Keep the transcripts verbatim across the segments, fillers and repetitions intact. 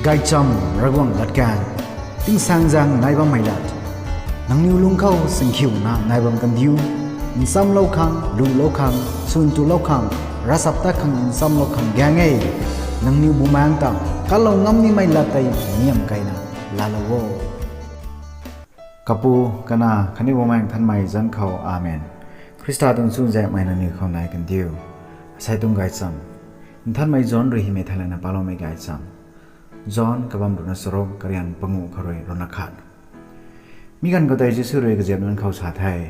Gaychamv Ravguangc latkaeng, tingsaengzaeng nai bammei lat. Nangniw lungc khou singkhiuna nai bam kandiu, nchamlou khang, lulou khang, swn tulou khang, ravchaptat khang nchamlou khang gaeng e. Nangniw bumaengc ta kalou ngam nimei lat tei niam keyna laalou o. Kapu, Kanac khatni Bumaengh Nthanmei zanc khou, Amen. Khrista tuang chuzaenghmei nangniw khou nai kandiu. Asei tuang gaychamv, Nthanmei John rui hymei theilayna paloumei gaychamv. John kabamv ruhna charuk, karian panguh khou rui ruhna khat. Mi ganv khou tei Jisu rui kaziap nunc khou sa the,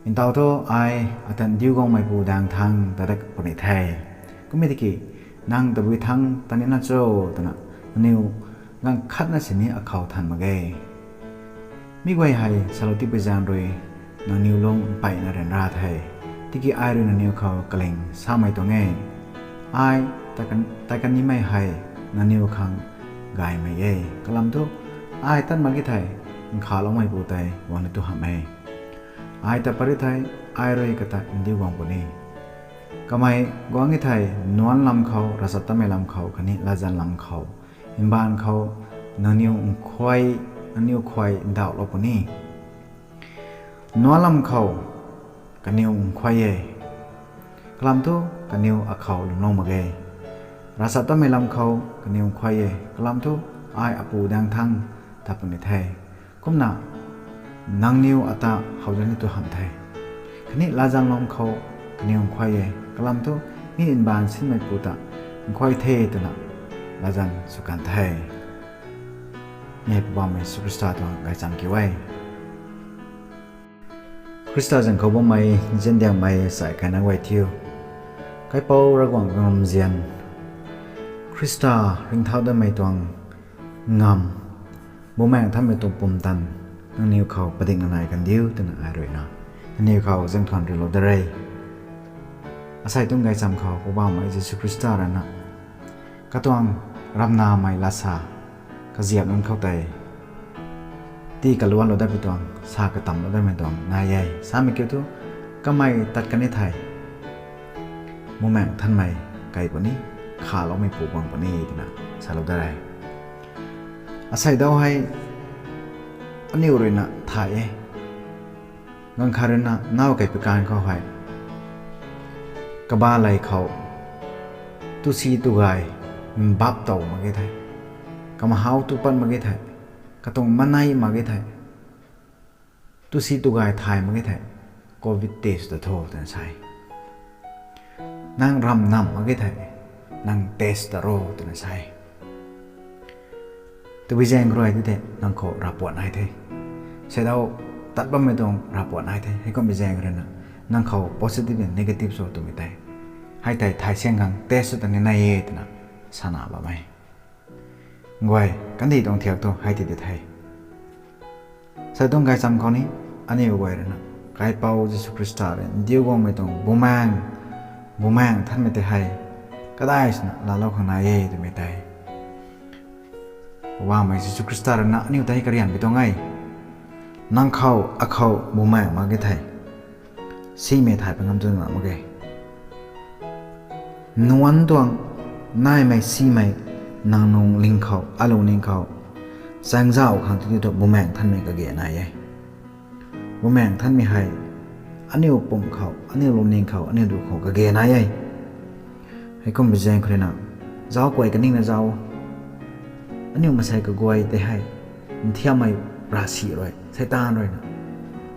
Ntaw thu, ai ata ndiu guangmeipu daeng thangc tat dat puni the. Kum e tiki, nang tabui thangc tat nina cho twna nangniw ganv khatna sini akhou than mak ge. Mi guay hei salou tipui zaeng rui nangniw lung mpeyna ryanra the, tiki ai rui nangniw khou kaling samei tuang e. Ai tat kan, tat kan nimei hei nangniw khang gaymei e. Kalam thu, ai tat mak ki thei, nkhavloumeipu tei guang ni tu hamh e. Ai tat pary thei, ai rui kata ndiu guang puni. Kamei guang e thei, nuanc lam khou, ravchaptatmei lam khou khatni latzan lam khou, mbaanv khou nangniw nkhuay, nangniw khuay ndauhlou puni. Nuanc lam khou kaniw nkhuay e, kalam thu kaniw akhou lwmlou mak ge. Ravchaptatmei lam khou kaniw nkhuay e, kalam thu ai apu daeng thangc tat puni the. Kumna nangniw ata how dat ni tu hamh the. Khatni latzan lam khou kaniw nkhuay e, kalam thu mi mbaanv sinmeipu ta nkhuay the twna latzan sw kan the. Ni Poubauhmei Jisu Khrista tuang gaychamv kiu e. Khrista zanc khou bammei, nziandiangmei sai kaina guay thiu. Kaipouc Ravguangc tuang ramzian, Khrista ringcthau datmei tuang ngamv, Bumaengh Nthanmei tuang pumtan nangniw khou padikna nai kandiu twna ai ruina nangniw khou zaengthuan rilou da re. Asei tuang gaychamv khou Poubauhmei Jisu Khrista ruina katuang ramnamei lat sa, kaziap nunc khou tei tii kaluanlou datmei tuang, sa katamlou datmei tuang nai e. Samei kiu thu, kamei tat kan e thei, Bumaengh Nthanmei key puni, nkhavloumeipu guang puni twna salou da re. Asei dau hei aniu ruina thay e. Ganv khat ruina naw kei pui kan khou hei, kabaley khou tusi tugay mbap tow mak ge thei, kamahaw tu pat mak ge thei, katuang manei mak ge thei, tusi tugay thay mak ge thei, covid test ta tho twna sa e. Nang ramnamh mak ge thei, nang test ta ro twna sa e. Tabui zaeng khou rui tei nang khou ravpuat nai the. Seidau tat bammei tuang ravpuat nai the. Heikumbi zaeng khou ruina nang khou positive and negative sw twmei tei, hei tei thay siang khang test sw ta ni nai e twna sana bam e. Guay, kandih tuang thiak thu hei ti di the. Sei tuang gaychamv khou ni, aniu guay ruina Kaipouc Jisu Khrista rui ndiu guangmei tuang Bumaengh, Bumaengh Nthanmei tei hei kadai swna laalou khang nai e twmei tei Poubauhmei Jisu Khrista ruina aniu tei karianpui tuang e. Nang khou, akhou Bumaengh mak ge thei, simei thay pat ngam tu na mak ge. Nuanc tuang naimei simei nang lungning khou, alungning khou chaengzauh khang tu tu Bumaengh Nthanmei kage nai e. Bumaengh Nthanmei hei aniu pum khou, aniu lungning khou, aniu du khou kage nai e. Heikumbi zaeng khou ruina, zauc kuay kaningna zauc. Aniu maansei kaguay tei hei nthiammei ravsic rui, Seitaan ruina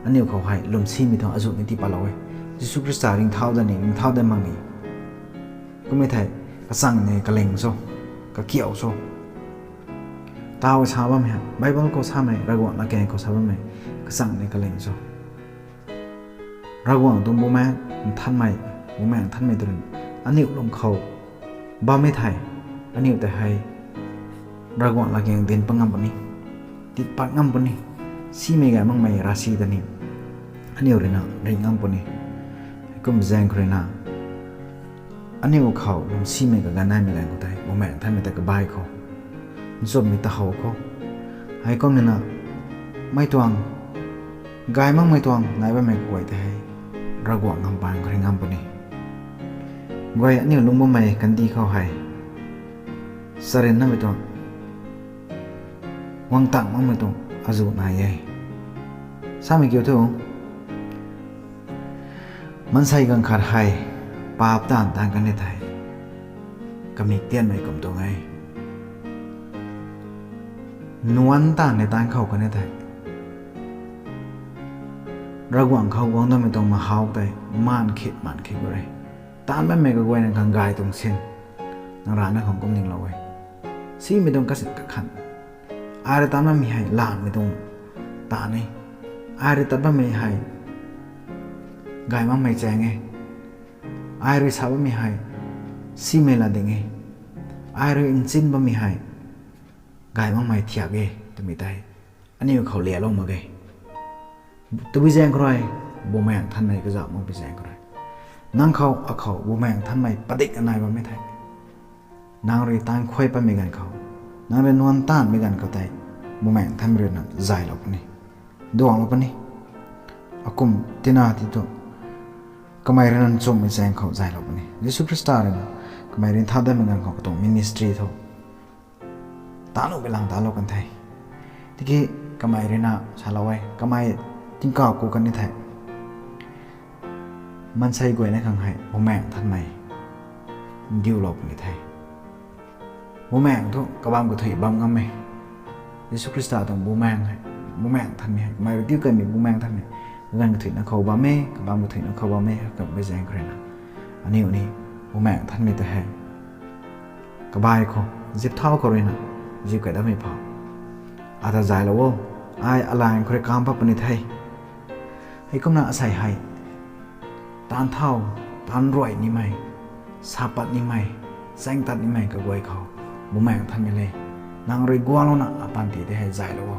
aniu khou hei lwmsimei tuang azuh ni tii patlou e. Jisu Khrista ringcthau dat ni, ringcthau dat mak ni, kummei thei kachang ni kaling cho, kakiu cho. Taw sa bammei hei, Bible khou samei, Ravguangc latkaeng khou sa bammei, kachang ni kaling cho. Ravguangc tuang Bumaengh Nthanmei, Bumaengh Nthanmei tu rui aniu lung khou bammei thei, aniu tei hei Ravguangc latkaeng dinc pat ngam puni, tii pat ngam puni, simei gay makmei ravsic ta ni aniu ruina ring ngam puni. Heikumbi zaeng khou ruina, aniu khou lwmsimei kaganv naimei ganv khou tei Bumaengh Nthanmei ta kabai khou, nchumhmei ta how khou, heikumna mei tuang, gay makmei tuang nai bammei kaguay tei hei Ravguangc ngam paan khou ring ngam puni. Guay, aniu lung bammei kandih khou hei charynmei tuang Guang tang makmei tuang azuh nai e. Samei kiu thu, maansei ganv khat hei paap taanv taanv kan e thei, kamik tianmei kum tuang e. Nuanc taanv ni taanv khou kan e thei, Ravguangc khou guang dammei tuang mahau tei maan khit maan khit gu re. Taanv bammei kaguayna khang gay tuang sin, nang rana khang kum ninglou e. Simei tuang kasin kakhan, ai rui taanv bammei hei lanmei tuang taanv e. Ai rui tat bammei hei gay makmei chaeng e. Ai rui sa bammei hei simei lat ding e. Ai rui nchin bammei hei gay makmei thiak e twmei tei aniu khou lialou mak ge. Tabui zaeng khou rui, Bumaengh Nthanmei kazauh makpui zaeng khou rui, nang khou, akhou Bumaengh Nthanmei padik anai bammei thei, nang rui taanv khuay patmei ganv khou, nang rui nuanc taanvmei ganv khou tei, Bumaengh Nthanmei rui na zaylou puni, duanglou puni. Akum tina ti tu, kamei rui na nchumhmei zaeng khou zaylou puni. Jisu Khrista rui na kamei rui ntha datmei ganv khou katuang ministry thu taanv nuhmei lang talou kan the. Tiki kamei rui na salou e, kamei tingkauh ku kan ni thei, maansei guayna khang hei Bumaengh Nthanmei ndiulou puni the. Bumaengh thu kabam kathuic bam ngam e. Jisu Khrista tuang Bumaengh hei, Bumaengh Nthanmei hei, kamei rui diu kanmei Bumaengh Nthanmei, kaganv kathuicna khou bam e, kabam kathuicna khou bam e, kammei zaeng khou rui na, aniu ni Bumaengh Nthanmei ta hei kabai khou, zip thau khou rui na, zip kai dammei phou, ata zaylou o, ai alang khou rui kam pat puni the. Heikumna asei hei, taanv thau, taanv ruai nimei, sa pat nimei, chaeng tat nimei kaguay khou, Bumaengh Nthanmei le, nang rui guanglouna apanty tei hei zaylou o.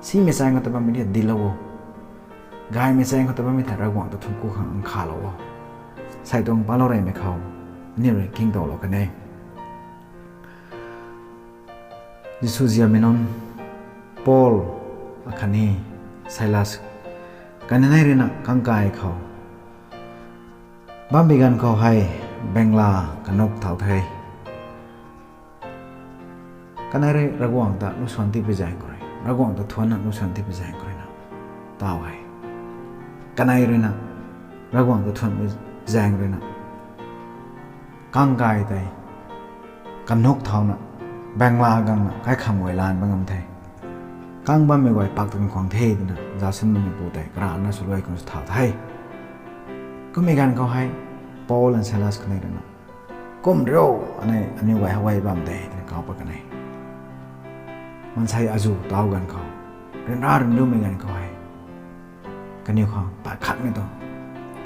Simei chaeng khou ta bammei tei dilou o. Gaymei chaeng khou ta bammei tei Ravguangc ta thuanc ku khang nkhavlou o. Sei tuang palou reymei khou, aniu rui kingtowlou kan e. Jisu ziamei nunc, Paul akhatni Silas, kanei rui na kangkai khou, bammei ganv khou hei bengla kanuk thau the. Kanei rui Ravguangc ta lusuan tipui zaeng khou rui, Ravguangc ta thuancna lusuan tipui zaeng khou rui na, taw hei, kanei rui na Ravguangc ta thuancpui zaeng rui na, kangkai tei kanuk thauna, bengla gangna kaikham guay lan bam ngam the. Kang bammei guay pak ta kan khwang the twna zaucsin bammeipu tei karana swluai khang sw thau the. Kummei ganv khou hei, Paul and Silas kanei rui na, kum riu, anei aniu guay howay bam de twna kau pat kan e. Maansei azuh tau ganv khou, ryanra ryanriumei ganv khou hei, kaniw khang pat khatmei tuang,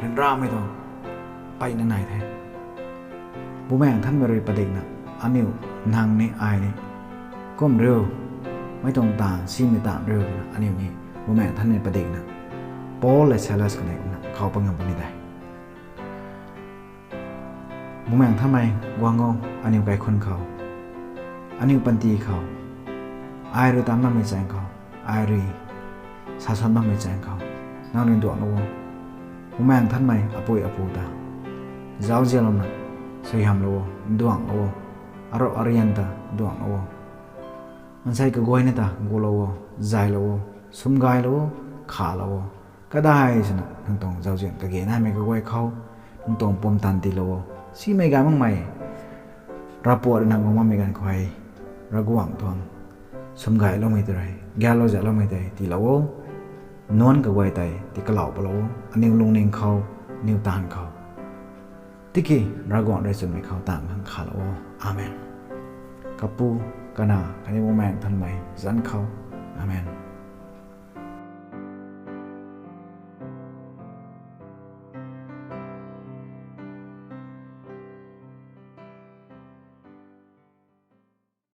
ryanramei tuang, mpeyna nai the. Bumaengh Nthanmei rui padikna, aniu, nang ni ai ni, kum riu, mei tuang taanv simei taanv riu twna aniu ni Bumaengh Nthanmei padikna, Paul le Silas kanei na kau pat ngam puni de. Bumaengh Nthanmei guang o, aniu kaikhunc khou, aniu panty khou, ai rui taanv bammei chaeng khou, ai rui sasuan bammei chaeng khou, nang rui nduanglou o. Bumaengh Nthanmei apui apu ta zauzianlouna, suaihiamlou o, nduanglou o, arau arian ta nduanglou o. Maansei kaguayna ta gulou o, zaylou o, sumgaylou o, khalou o. Kadai swna nang tuang zauzian kage naimei kaguay khou, nang tuang pumtan tiilou o. Simei gay makmei, ravpuat rui na guang bammei ganv khou hei, Ravguangc tuang sumgayloumei tei rui, gallou zatloumei tei tiilou o. Nuanc kaguay tei tii kalau palou o, aniu lungning khou, aniu taanv khou. Tiki Ravguangc rui chwnmei khou taanv khang khalou o. Amen. Kapu, Kanac khatni Bumaengh Nthanmei zanc khou. Amen.